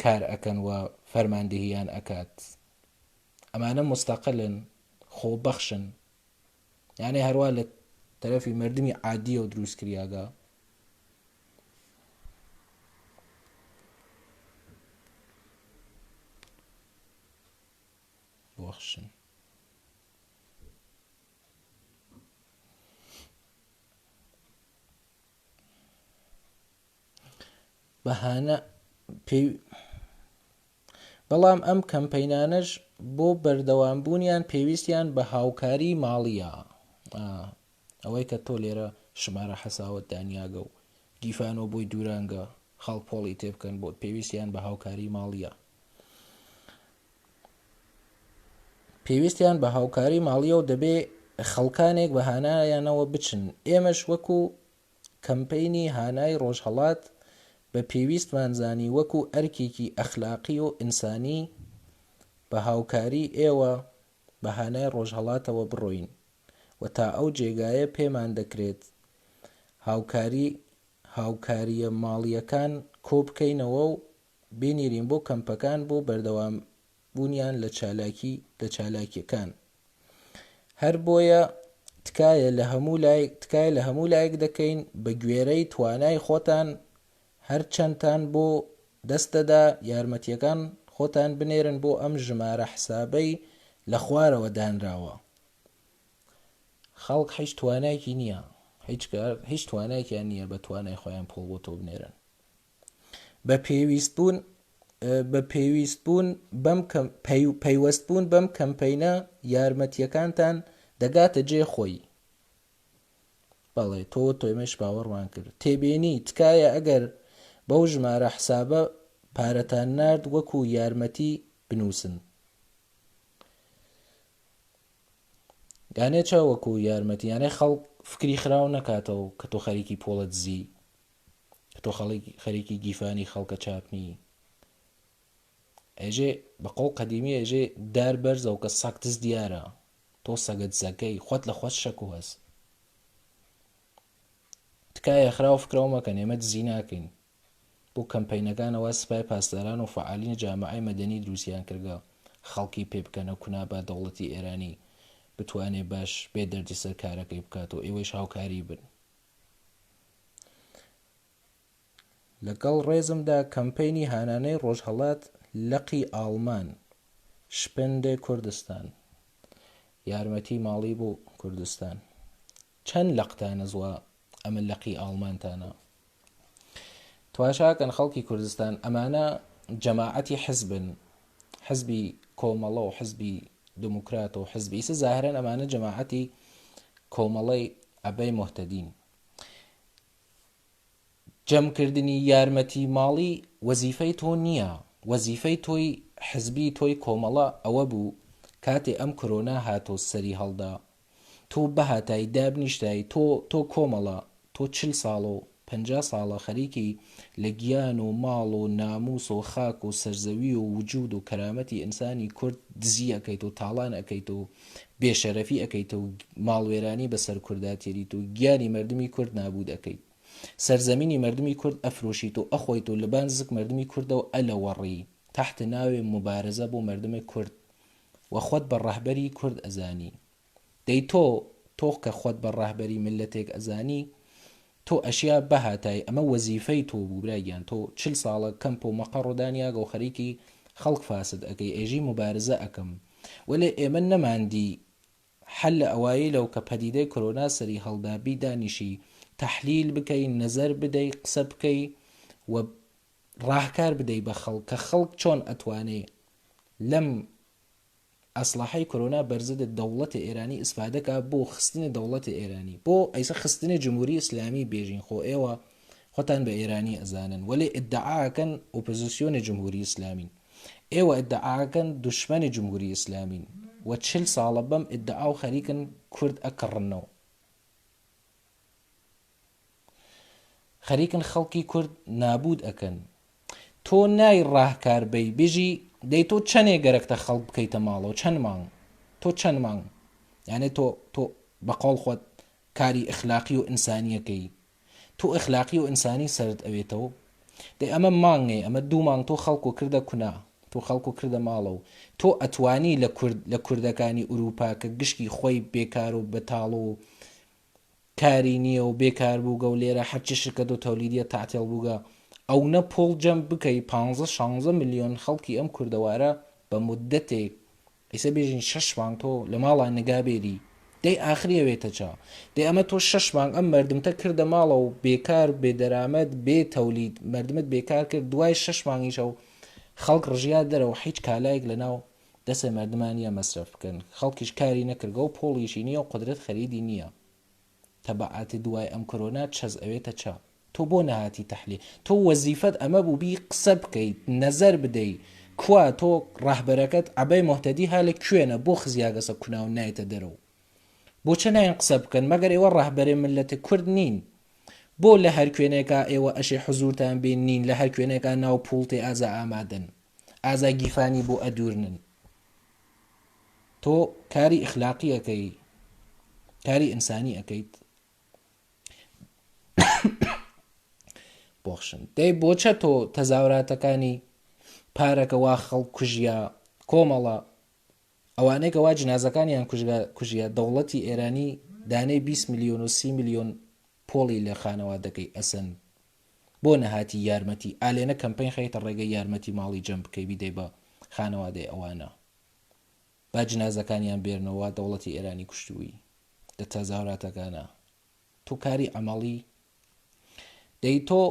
کار ئەکەن و فەرماندهیان ئەکات ئەمانە مستەقلن خۆبەخشن یانێ هەروا لە تەرەفی مردمی عادیەوە دروست کریاگە. بەخشن. بەهانە پێی بەڵام ئەم کەمپەینانەش بۆ بەردەوامبوونیان پێویستیان بە هاوکاری ماڵیە ئەوەی کە تۆ لێرە شمارە حەساوت دانیاگە و گیفانەوە بۆی دوورانگە خەڵک پۆڵی تێبکەن بۆت پێویستیان بە هاوکاری ماڵیە پێویستیان بە هاوکاری ماڵیە و دەبێ خەڵکانێک بە هانایانەوە بچن ئێمەش وەکو کەمپەینی هانای ڕۆژهەڵات بە پێویستمان زانی وەکو ئەرکێکی ئەخلاقی و ئینسانی بە هاوکاری ئێوە بە هانای ڕۆژهەڵاتەوە بڕۆین و تا ئەو جێگایە پێمان دەکرێت هاوکاری هاوکارییە ماڵییەکان کۆبکەینەوە و بینیرین بۆ کەمپەکان بۆ بەردەوام بوونیان لە چالاکی لە چالاکیەکان هەر بۆیە تکایە لە هەموو لایەک تکایە لە هەموو لایەک دەکەین بە گوێرەی توانای خۆتان هەرچەندتان بۆ دەست دەدا یارمەتیەکان خۆتان بنێرن بۆ ئەم ژمارە حسابەی لە خوارەوە دانراوە خەڵک هیچ توانایکی نییە هیچ هیچ توانایکیان نییە بە توانای خۆیان پوڵ بۆ تۆ بنێرن بە پێویست بوون بە پێویست بوون بەم پەیوەست بوون بەم کەمپەینە یارمەتیەکانتان دەگاتە جێ خۆی بەڵێ تۆ تۆێمەش باوەڕمان کرد تێبینی تکایە ئەگەر بەو ژمارە حسابە پارەتان نارد وەکو یارمەتی بنووسن یانێ چە وەکو یارمەتی یانێ خەڵک فکری خراو نەکاتەوە کە تۆ خەریکی پۆڵە دزی کە تۆ خەریکی گیفانی خەڵکە چاپنی ئێژێ بە قۆڵ قەدیمی ئێژێ دار بەرزە و کە سەگ دز دیارە تۆ سەگە دزەکەی خۆت لە خۆت شەک و هەست تکایە خراو فکرەوە مەکەن ئێمە دزی ناکەین بۆ کەمپەینەکانەوە سپای پاسداران و فەعالین جامعەی مەدەنی دروستیان کردگە خەڵکی پێ بکەنە کونا با دەوڵەتی ئێرانی بتوانێ باش بێ دەردیسەر کارەکەی بکات و ئێوەیش هاوکاری بن. لەگەڵ ڕێزمدا کەمپەینی هانانەی ڕۆژهەڵات لقی ئاڵمان، شپندێ کوردستان. یارمەتی ماڵی بۆ کوردستان چەند لەقتانە زوا ئەمە لەقی ئاڵمانتانە تواشاکەن خەڵکی کوردستان ئەمانە جەماعەتی حزبن حزبی کۆمەڵە و حزبی دموکرات و حزبی ئیسە زاهرەن ئەمانە جەماعەتی کۆمەڵەی عەبەی موهتەدین جەمکردنی یارمەتی ماڵی وەزیفەی تۆ نییە، وەزیفەی تۆی حزبی تۆی کۆمەڵە ئەوە بوو کاتێ ئەم کرۆنا هاتۆ سەری هەڵدا تۆ بهاتای دابنیشتای تۆ تۆ کۆمەڵە تۆ چل ساڵ و 50 ساڵە خەریکی لە گیان و ماڵ و ناموس و خاک و سەرزەوی و وجود و کەرامەتی ئینسانی کورد دزی ئەکەیت و تاڵان ئەکەیت و بێشەرەفی ئەکەیت و ماڵوێرانی بەسەر کوردا تێریت و گیانی مەردمی کورد نابود ئەکەیت. سەرزەمینی مەردمی کورد ئەفرۆشیت و ئەخۆیت و لەبان زک مەردمی کوردەو ئەلەوەڕی تەحت ناوێ موبارزە بۆ مەردم کورد و خوەت بە ڕەهبەری کورد ئەزانی. دەی تۆ تۆ کە خوەت بە ڕەهبەری مللەتێک ئەزانی تۆ ئەشیا بهاتای ئەمە وەزیفەی تۆ بوو برا گیان تۆ چل ساڵە کەمپ و مەقەڕ دانیاگە و خەریکی خەڵک فاسد ئەکەی ئێژی موبارزە ئەکەم وەلێ ئێمە نەماندی حەل لە ئەوایلەو کە پەدیدەی کرۆنا سەری هەڵدا بی دانیشی تەحلیل بکەی نەزەر بدەی قسە بکەی و ڕاهکار بدەی بە خەڵک کە خەڵک چۆن ئەتوانێ لەم ئەسڵەحەی کرۆنا بەرزدت دەوڵەت ئێرانی ئیسفادە کا بۆ خستنی دەوڵەت ئێرانی بۆ ئەیسە خستنی جمهوری ئیسلامی بێژین خۆ ئێوە خۆتان بە ئێرانی ئەزانن وەلێ ئیدعا ئەکەن ئۆپۆزیسیۆنی جمهوری ئیسلامین ئێوە ئیدعا ئەکەن دوشمەنی جمهوری ئیسلامین و چل ساڵە بەم ئیدعا و خەریکن کورد ئەکڕنەوە خەریکن خەڵکی کورد نابود ئەکەن تۆ نای ڕاهکار بی بژی دەی تۆ چەنێ گەرەکتە خەڵک بکەیتە ماڵەوە چەند مانگ تۆ چەند مانگ یانێ تۆ تۆ بەقۆڵ خۆت کاری ئەخلاقی و ئینسانیەکەی تۆ ئەخلاقی و ئینسانی سەرت ئەوێتەوە دەی ئەمە مانگێ ئەمە دوو مانگ تۆ خەڵکو کردە کونا تۆ خەڵکو کردە ماڵەوە تۆ ئەتوانی لە کورد لە کوردەکانی ئوروپا کە گشتی خۆی بێکار و بەتاڵ و کاری نییە و بێکار بووگە و لێرە هەرچی شرکەت و تەولیدیە تەعتێڵ بووگە ئەونە پوڵ جەم بکەی پانزە شانزە ملیۆن خەڵکی ئەم کوردەوارە بە مودەتێک ئیسە بێژین شەش مانگ تۆ لە ماڵا نگا بێری دەی ئاخری ئەوێتە چە دەی ئەمە تۆ شەش مانگ ئەم مردمتە کردە ماڵە و بێکار بێدەرامەت بێ تەولید مردمت بێکار کرد دوای شەش مانگیشە و خەڵک ڕژیا دەرەوە هیچ کالایەک لەناو دەسێ مەردمان نیە مەسرەف بکەن خەڵکیش کاری نەکردگە و پوڵیشی نیە و قودرەت خەریدی نیە تەبعات دوای ئەم کۆرۆنا چەز ئەوێتە چە تۆ بۆ نەهاتی تەحلی تۆ وەزیفەت ئەمە بوو بی قسە بکەیت نەزەر بدەی کوا تۆ ڕەهبەرەکەت عەبەی موهتەدی ها لە کوێنە بۆ خزیاگەسە کوناو نایتە دەرەو بۆ چە ناین قسە بکەن مەگەر ئێوە ڕەهبەرێ ملەت کورد نین بۆ لە هەر کوێنێکا ئێوە ئەشێ حزورتان بێ نین لە هەر کوێنێکا ناو پوڵتێ ئازا ئامادەن ئازا گیفانی بۆ ئەدورنن تۆ کاری ئیخلاقی ئەکەی کاری ئینسانی ئەکەیت بۆخشن دەی بۆچە تۆ تەزاوراتەکانی پارەکە وا خەڵک کوژیا کۆمەڵە ئەوانەی کە وا جنازەکانیان کوژیا دەوڵەتی ئێرانی دانەی 20 میلیۆن و 30 میلیۆن پۆڵی لە خانەوادەکەی ئەسەن بۆ نەهاتی یارمەتی ئالێنە کەمپەین خەیتە ڕێگەی یارمەتی ماڵی جەم بکەی بیدەی بە خانەوادەی ئەوانە با جنازەکانیان بێرنەوە دەوڵەتی ئێرانی کوشتووی لە تەزاوراتەکانە تۆ کاری عەمەڵی دەی تۆ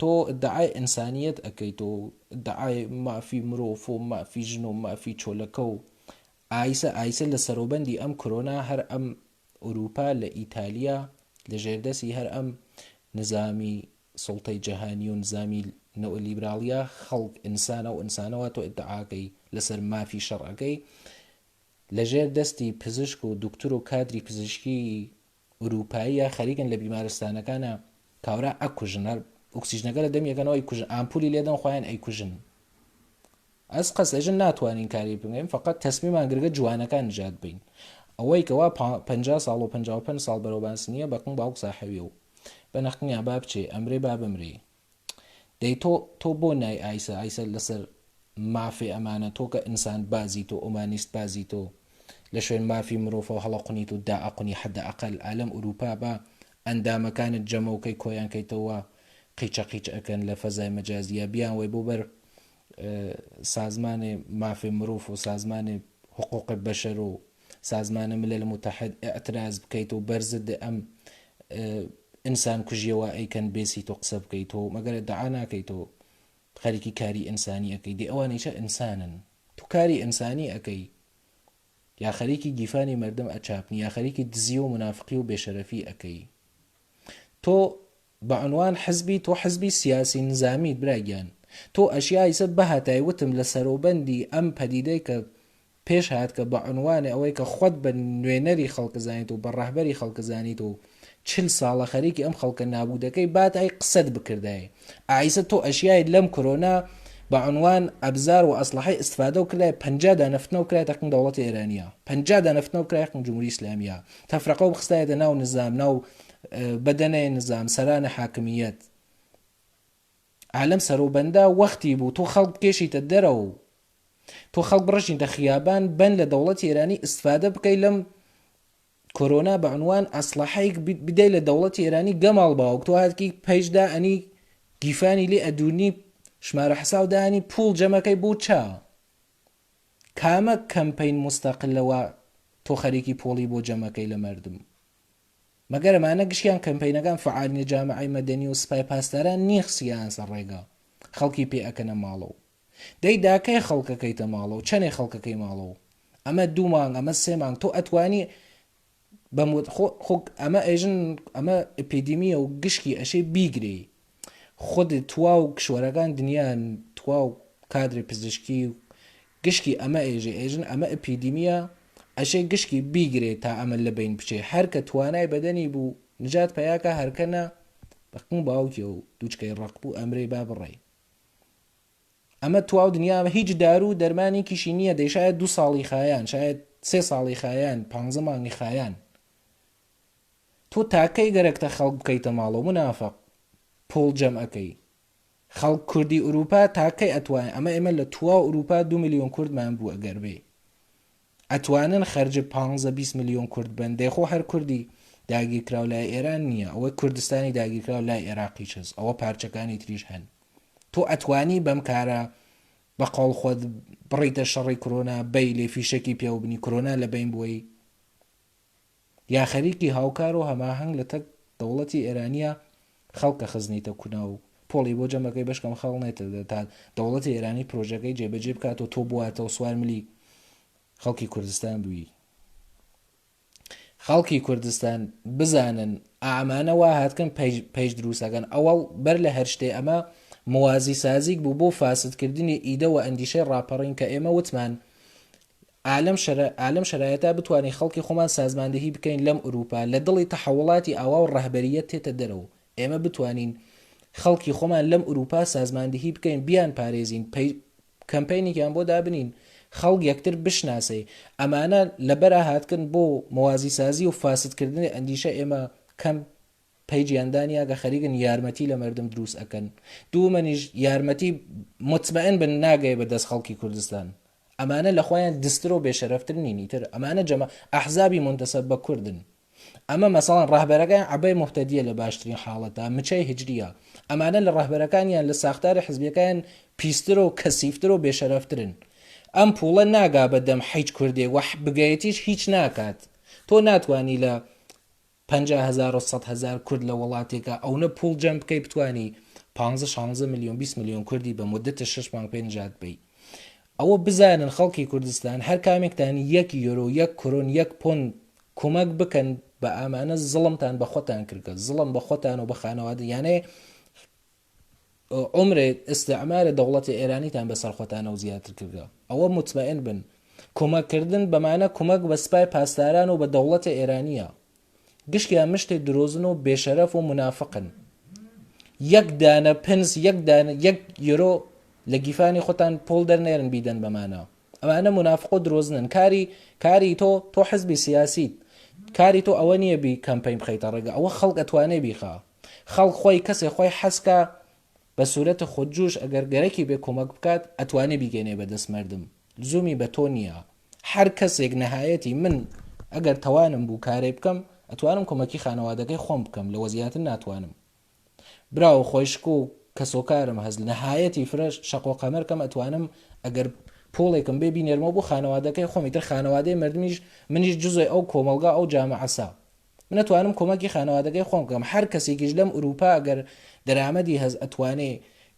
تۆ ئیدعای ئینسانیەت ئەکەیت و ئیدعای مافی مرۆڤ و مافی ژن و مافی چۆلەکە و ئایسە ئایسە لە سەرۆبەندی ئەم کرۆنا هەر ئەم ئوروپا لە ئیتالیا لە ژێردەسی هەر ئەم نزامی سوڵتەی جەهانی و نزامی نئولیبراڵیە خەڵک ئینسان ئەو ئینسانەوە تۆ ئیدعاکەی لەسەر مافی شەڕ ئەکەی لە ژێر دەستی پزیشک و دوکتور و کادری پزیشکی ئوروپاییە خەریکن لە بیمارستانەکانا کاورا ئەکوژن هەر ئۆکسیژنەکە لە دەمی ئەکەنەوە ئەیکوژن ئامپولی لێدەن خۆیان ئەیکوژن ئەس قەس ئەژن ناتوانین کاری بکەین فقط تەسمیمان گرگە جوانەکان نجات بین ئەوەی کەوا 50 ساڵ و 55 ساڵ بەرەو باس نییە بەقنگ باوک ساحەوی و بەنەقنیا با بچێ ئەمرێ با بمرێ دەی تۆ تۆ بۆ نای ئایسە ئایسە لەسەر مافێ ئەمانە تۆ کە ئینسان بازی تۆ ئۆمانیست بازی تۆ لە شوێن مافی مرۆفەوە هەڵەقونیت و دائەقونی حەدە ئەقەل ئالەم ئوروپا با ئەندامەکانت جەمەوکەی کۆیان کەیتەوە قیچە قیچ ئەکەن لە فەزای مەجازیە بیان وەی بۆ بەر سازمانێ مافێ مرۆف و سازمانێ حقوق بەشەر و. سازمان ملل متحد ئیعتراز بکەیت و بەر زد ئەم ئینسان کوژیە وا ئەیکەن بێسیت و قسە بکەیت و مەگەر ئیدعا ناکەیت و خەریکی کاری ئینسانی ئەکەی دەی ئەوانیشە ئینسانن تو کاری ئینسانی ئەکەی یا خەریکی گیفانی مەردم ئەچاپنی یا خەریکی دزی و منافقی و بێشەرەفی ئەکەی تۆ بە عنوان حزبی تۆ حزبی سیاسی نزامیت برا گیان تۆ ئەشیا ئیسە بهاتای وتم لە سەرۆبەندی ئەم پەدیدەی کە پێش هات کە بە عنوانێ ئەوەی کە خۆت بە نوێنەری خەڵک زانیت و بە ڕەهبەری خەڵک زانیت و چل ساڵە خەریکی ئەم خەڵکە نابودەکەی باتای قسەت بکردایە ئایسە تۆ ئەشیایت لەم کرۆنا بە عنوان ئەبزار و ئەسڵەحەی ئیستفادەو کردای 50 دانە فتنەو کرایتە قنگ دەوڵەتی ئێرانیە 50 دانە فتنەو کرای قنگ جمهوری ئیسلامیە تەفرەقەو بخستایەتە ناو نزام ناو بەدەنەی نزام سەرانە حاکمیەت عالەم سەروبەندا وەختی بوو تۆ خەڵک بکێشیتە دەرەوە تۆ خەڵک بڕژینتە خیابان بەن لە دەوڵەتی ئێرانی ئیستفادە بکەی لەم کۆرۆنا بە عنوان ئەسڵەحەیک بدەی لە دەوڵەتی ئێرانی گەماڵ باوک تۆ هاتکی پەیج دا ئەنی گیفانی لێ ئەدونی شمارە حساو دانی پوڵ جەمەکەی بۆ چا کامە کەمپەین مستەقلە وا تۆ خەریکی پۆڵی بۆ جەمەکەی لە مەردم مەگەر ئەمانە گشتیان کەمپەینەکان فعالینە جامعەی مەدەنی و سپای پاسداران نییە خسیان سەر ڕێگا خەڵکی پێ ئەکەنە ماڵەوە دەی داکەی خەڵکەکەیتە ماڵەوە چەنێ خەڵکەکەی ماڵەوە ئەمە دوو مانگ ئەمە سێ مانگ تۆ ئەتوانی بەم خۆ خۆ ئەمە ئێژن ئەمە ئەپیدیمیە و گشکی ئەشێ بیگرێی خود تواو کشوەرەکان دنیان تواو کادری پزیشکی و گشکی ئەمە ئێژێ ئێژن ئەمە ئەپیدیمیە ئەشێ گشکی بیگرێ تا ئەمە لە بین بچێ هەر کە توانای بەدەنی بوو نجات پیاکە هەرکە نا بەقنگ باوکی و دوچکەی ڕق بوو ئەمرێ با بڕێ ئەمە تواو دنیا هیچ دارو و دەرمانێکیشی نییە دەی شایەد دوو ساڵی خایان شایەد سێ ساڵی خایان پانزە مانگی خایان تۆ تاکەی گەرەکتە خەڵک بکەیتە ماڵەوە منافق پوڵ جەم ئەکەی خەڵک کوردی ئوروپا تاکەی ئەتوانێ ئەمە ئێمە لە تواو ئوروپا دو ملیۆن کوردمان بوو ئەگەر بێ ئەتوانن خەرج پانزە 20 ملیۆن کورد بن دەی خۆ هەر کوردی داگیرکراو لای ئێران نییە ئەوە کوردستانی داگیرکراو لای ئێراقیش هەس ئەوە پارچەکانی تریش هەن تۆ ئەتوانی بەم کارە بە قەوڵ خۆت بڕیتە شەڕی کرۆنا بەی لێ فیشەکی پێوە بنی کرۆنا لە بەین بوەی یا خەریکی هاوکار و هەماهەنگ لە تەک دەوڵەتی ئێرانیە خەڵکە خزنیتە کونا و پۆڵی بۆ جەمەکەی بەشکەم خەڵ نێتە تا دەوڵەتی ئێرانی پرۆژەکەی جێبەجێ بکات و تۆ بواتەوە سوار ملی خەڵکی کوردستان بووی. خەڵکی کوردستان بزانن ئامانە وا هاتکن پەیج دروسەکەن ئەوەڵ بەر لە هەر شتێ ئەمە موازی سازیک بوو بۆ فاسدکردنی ئیدە و ئەندیشەی ڕاپەڕین کە ئێمە وتمان ئالەم شەرە ئالەم شەرایەتا بتوانین خەڵکی خۆمان سازماندهی بکەین لەم ئوروپا لە دڵی تەحەوڵاتی ئاوا و ڕەهبەریەت تێتە دەرەوە ئێمە بتوانین خەڵکی خۆمان لەم ئوروپا سازماندهی بکەین بیان پارێزین پەی کەمپەینێکیان بۆ دابنین خەڵک یەکتر بشناسێ ئەمانە لەبەرا هاتکن بۆ موازی سازی و فاسد کردنی ئەندیشە ئێمە کەم پەیجیان دانیاگە خەریکن یارمەتی لە مەردم دروست ئەکەن دوومەنیش یارمەتی مطمئن بن ناگەی بە دەست خەڵکی کوردستان ئەمانە لە خۆیان دستر و بێشەرەفتر نین ئیتر ئەمانە جەمە ئەحزابی منتەسەب بە کوردن ئەمە مەسەڵەن ڕەهبەرەکەیان عەبەی موهتەدیە لە باشترین حاڵەتا مچەی هجریە ئەمانە لە ڕەهبەرەکانیان لە ساختاری حزبیەکەیان پیستر و کەسیفتر و بێشەرەفترن ئەم پوڵە ناگا بە دەم حیچ کوردێک وە بگەیەتیش هیچ ناکات تۆ ناتوانی لە 50 هەزار و 100 هەزار کورد لە وڵاتێکا ئەونە پوڵ جەم بکەی بتوانی 15 16 ملیۆن 20 ملیۆن کوردی بە مدەتە 6 مانگ پێ نجات بەی ئەوە بزانن خەڵکی کوردستان هەر کامێکتان یەک یۆرۆ یەک کرۆن یەک پۆند کومەک بکەن بە ئامانە زڵمتان بە خۆتان کردگە زڵم بە خۆتان و بە خانەوادە یانێ عمرێ ئیستعمار دەوڵەتی ئێرانیتان بەسەر خۆتانەوە زیاتر کردگە ئەوە مطمئن بن کومەک کردن بەمانە کومەک بە سپای پاسداران و بە دەوڵەتی ئێرانیە گشتیان مشتێ درۆزن و بێشەرەف و منافقن یەک دانە پنس یەک دانە یەک یۆرۆ لە گیفانی خۆتان پۆڵ دەرنێرن بیدەن بەمانە ئەمانە مونافق و درۆزنن کاری کاری تۆ تۆ حزبی سیاسیت کاری تۆ ئەوە نییە بی کەمپەین بخەیتە ڕێگە ئەوە خەڵک ئەتوانێ بیخا خەڵک خۆی کەسێ خۆی حەزکا بە سورەت خودجوش ئەگەر گەرەکی بێ کۆمەک بکات ئەتوانێ بیگەینێ بە دەست مەردم لزومی بە تۆ نییە هەر کەسێک نەهایەتی من ئەگەر تەوانم بوو کارێ بکەم ئەتوانم کۆمەکی خانەوادەکەی خۆم بکەم لەوە زیاتر ناتوانم برا و خۆیشک و کەسۆکارم هەس نەهایەتی فرەش شەقۆ قەمەر کەم ئەتوانم ئەگەر پوڵێکم بێ بینێرمەوە بۆ خانەوادەکەی خۆم ئیتر خانەوادەی مردمیش منیش جزۆی ئەو کۆمەڵگا ئەو جامعەسە من ئەتوانم کۆمەکی خانەوادەکەی خۆم بکەم هەر کەسێکیش لەم ئوروپا ئەگەر دەرامەدی هەس ئەتوانێ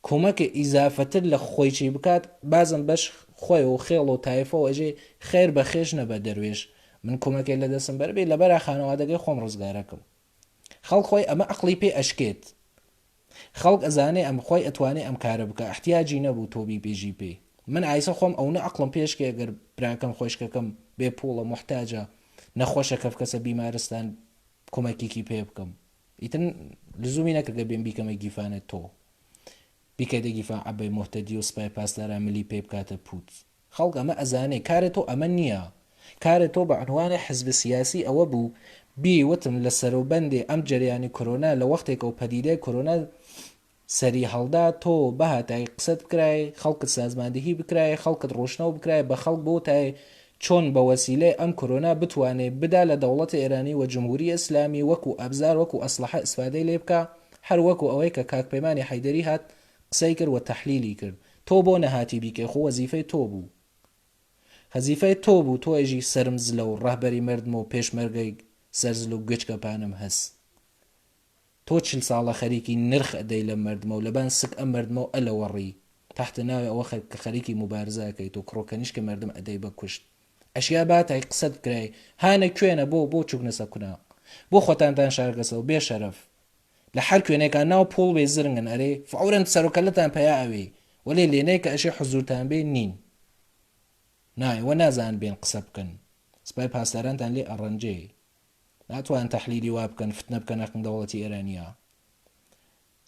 کۆمەکێ ئیزافەتر لە خۆی چی بکات بازم بەش خۆی و خێڵ و تایفە و ئەژێ خێر بە خێش نەبە دەروێش من کۆمەکێ لە دەسم بەر بێ لەبەرا خانەوادەکەی خۆم ڕزگارەکەم خەڵک خۆی ئەمە ئەقڵی پێ ئەشکێت خەڵک ئەزانێ ئەم خۆی ئەتوانێ ئەم کارە بکا ئیحتیاجی نەبوو تۆ بیبێژی پێی من ئایسە خۆم ئەونە ئەقڵم پێشکێ گەر براکەم خۆیشکەکەم بێ پوڵە موحتاجە نەخۆشە کەفکەسە بیمارستان کۆمەکیکی پێ بکەم ئیتر لزومی نەکردگە بێم بیکەمە گیفانە تۆ بیکەیتە گیفان عەبەی موهتەدی و سپای پاسداران ملی پێ بکاتە پوت خەڵک ئەمە ئەزانێ کارێ تۆ ئەمە نییە کارێ تۆ بە عنوانێ حزب سیاسی ئەوە بوو بی وتم لە سەرو بەندێ ئەم جەریانی کۆرۆنا لە وەختێکەوە پەدیدەی کۆرۆنا سەری هەڵدا تۆ بهاتای قسەت بکرای خەڵکت سازماندهی بکرای خەڵکت ڕۆشنەو بکرای بە خەڵک بوتای چۆن بە وەسیلەی ئەم کۆرۆنا بتوانێ بدا لە دەوڵەت ئێرانی و جمهوری ئیسلامی وەکو ئەبزار وەکو ئەسڵەحە ئیسفادەی لێ بکا هەر وەکو ئەوەی کە کاک پەیمانی حەیدەری هات قسەی کرد و تەحلیلی کرد تۆ بۆ نەهاتی بیکەی خۆ وەزیفەی تۆ بوو خەزیفەی تۆ بوو تۆ ئێژی سەرم زلە و ڕەهبەری مەردمە و پێشمەرگەی سەر زل و گوێچکە پانم هەس تۆ 40 ساڵە خەریکی نرخ ئەدەی لەم مەردمە و لەبان سک ئەم مەردمە و ئەلەوەڕی تەحت ناوی ئەوە کە خەریکی موبارزە ئەکەیت و کڕۆکەنیشکە مەردم ئەدەی بە کوشت ئەشیا باتای قسەت بکرای هانە کوێنە بۆ بۆ چوگنەسە کونا بۆ خۆتانتان شارگەسەوە بێ شەرەف لە هەر کوێنێکا ناو پوڵ بێ زرنگن ئەرێ فەورەن سەرۆکەلەتان پەیا ئەوێ وەلێ لێنەی کە ئەشێ حزورتان بێ نین نا ئێوە نازان بێن قسە بکەن سپای پاسدارانتان لێ ئەڕەنجێ ناتوان تەحلیلی وا بکەن فتنە بکەنە قنگ دەوڵەتی ئێرانیا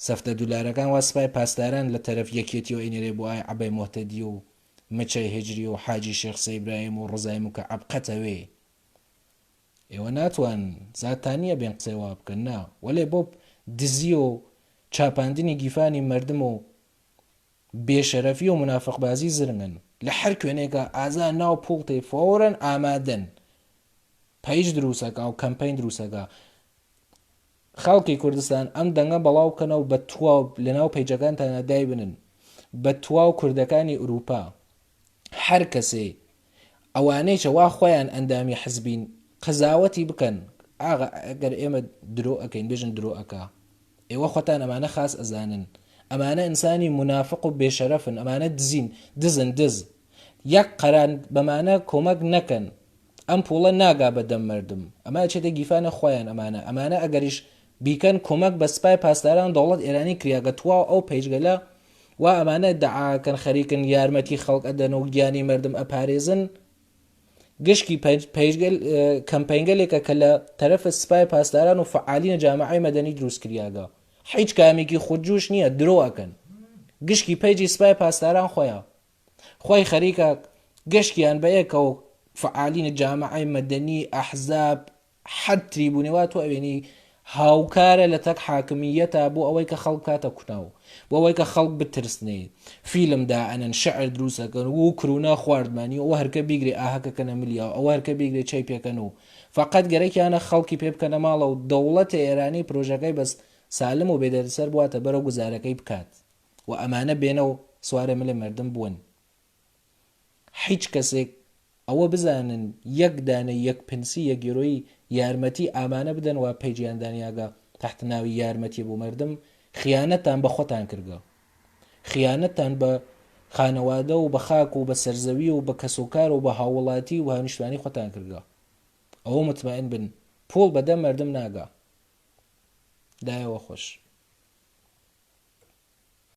سەفتە دولارەکان وا سپای پاسداران لە تەرەف یەکێتیەوە ئەینێرێ بۆ ئای عەبەی موهتەدی و مچەی هجری و حاجی شێخ سەیبرایم و ڕزای مکعب قەتەوێ ئێوە ناتوان زاتتان نیە بێن قسەی وا بکەن نا وەلێ بۆ دزی و چاپاندنی گیفانی مەردم و بێ شەرەفی و منافق بازی زرنگن لە هەر کوێنێکا ئازا ناو پوڵ تێ فەورەن ئامادەن پەیج دروسەکا و کەمپەین دروسەکا خەڵکی کوردستان ئەم دەنگە بەڵاو بکەنەوە بە تواو لەناو پەیجەکانتانا دایبنن بە تواو کوردەکانی ئوروپا هەر کەسێ ئەوانەیشە وا خۆیان ئەندامی حزبین قەزاوەتی بکەن ئاغا ئەگەر ئێمە درۆ ئەکەین بێژن درۆ ئەکا ئێوە خۆتان ئەمانە خاس ئەزانن ئەمانە ئینسانی مونافق و بێشەرەفن ئەمانە دزین دزن دز یەک قەران بەمانە کۆمەک نەکەن ئەم پوڵە ناگا بە دەم مەردم ئەمە ئەچێتە گیفانە خۆیان ئەمانە ئەمانە ئەگەریش بیکەن کۆمەک بە سپای پاسداران دەوڵەت ئێرانی کریاگە تواو ئەو پەیجگەلە وا ئەمانە دەعاکەن خەریکن یارمەتی خەڵک ئەدەن و گیانی مەردم ئەپارێزن گشکی پەیجگەل کەمپەینگەلێکە کە لە تەرەف سپای پاسداران و فەعالینە جامعەی مەدەنی دروست کریاگە هیچ کامێکی خودجوش نییە درۆ ئەکەن گشکی پەیجی سپای پاسداران خۆیان خۆی خەریکە گشتیان بەیەکەوە فەعالین جامعەی مەدەنی ئەحزاب هەر تریبونێ وا تۆ ئەوێنی هاوکارە لە تەک حاکمیەتا بۆ ئەوەی کە خەڵک بکاتە کوناو بۆ ئەوەی کە خەڵک بترسنێ فیلم دائەنن شعر دروست ئەکەن و کرونا خواردمانی ئەوە هەرکە بیگرێ ئاهەکە کەنە ملیا ئەوە هەرکە بیگرێ چەی پێکەن و فەقەت گەرەکیانە خەڵکی پێ بکەنە ماڵە و دەوڵەتە ئێرانی پرۆژەکەی بەس سالم و بێدەردسەر بواتە بەرەو گوزارەکەی بکات و ئەمانە بێنە و سوارە ملێ مەردم بوون حیچ کەسێک ئەوە بزانن یەک دانە یەک پنسی یەک یۆرۆیی یارمەتی ئامانە بدەن وا پەیجیان دانیاگە تحت ناوی یارمەتی بۆ مەردم خیانەتان بە خۆتان کردگە خیانەتان بە خانەوادە و بە خاک و بە سەرزەوی و بە کەسوکار و بە هاووڵاتی و هاونیشتمانی خۆتان کردگە ئەوە مطمئن بن پوڵ بەدەم مەردم ناگا دایەوە خۆش.